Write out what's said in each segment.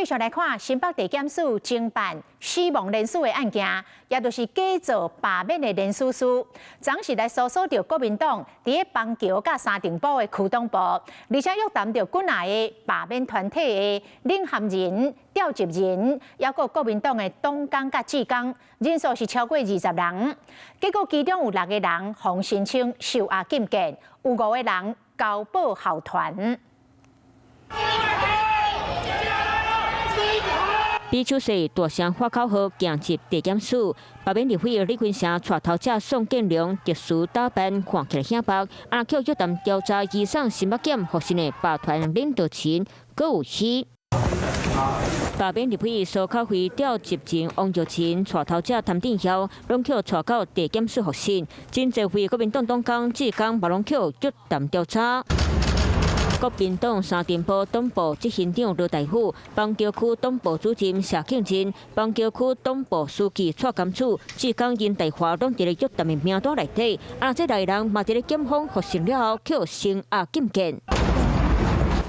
繼續來看新北地檢署偵辦死亡連署的案件，也就是假造罷免的連署書，昨時來搜索著國民黨佇咧邦橋佮三重埔的區黨部，而且約談著幾若个罷免團體的領銜人、召集人，抑閣國民黨的黨工佮志工，人數是超過20人。結果其中有六個人予申請收押禁見，有五個人交保候傳。比手勢大聲喊口號，行入地檢署。罷免立委李坤城帶頭者宋建良特殊打扮，看起來顯白。啊，予約談調查移送新北檢獲審的罷團領導人，閣有虛。罷免立委蘇巧慧召集人王玉琴帶頭者譚振耀，攏予帶到地檢署獲審。真濟位國民黨黨工、志工嘛攏予約談調查。國民黨三重埔黨部執行長羅大富、邦橋區黨部主任謝慶仁、邦橋區黨部書記蔡金柱、志工殷大華，攏佇咧約談的名單內底。啊，這六个人嘛佇咧檢方獲審了後，予聲押禁見。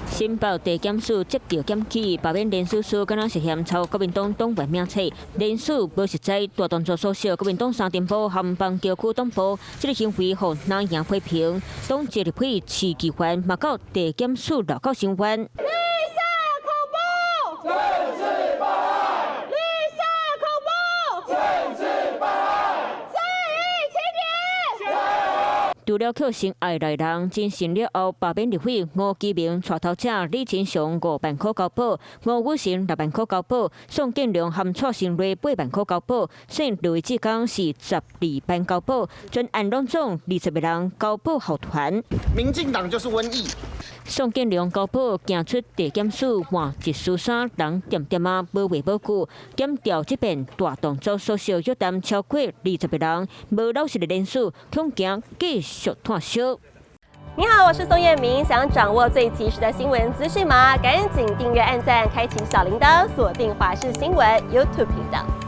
新北地檢署接著檢舉罷免連署書，敢若涉嫌抄國民黨黨員名冊，連署無實在，大動作搜索國民黨三重埔和邦橋區黨部，這个行為予藍營批評。黨籍立委徐其凡嘛到地檢署樓口聲援。綠色恐怖，政治迫害，綠色恐怖，政治迫害，正義青年。除了予聲押六人，偵審了後，罷免立委吳基明帶頭者李金祥5萬箍交保，吳宇成6萬箍交保，宋建良和蔡成瑞8萬箍交保，剩六位志工是12萬交保，全案攏總20個人交保候傳。民進黨就是瘟疫。宋建良交保行出地檢署換一束衫，人恬恬仔無話無句。檢調這邊大動作搜索約談超過20個人，無老實的連署，恐驚繼續炭燒。你好，我是宋燕明，想掌握最及時的新聞資訊嗎？趕緊訂閱、按讚、開啟小鈴鐺，鎖定華視新聞 YouTube 頻道。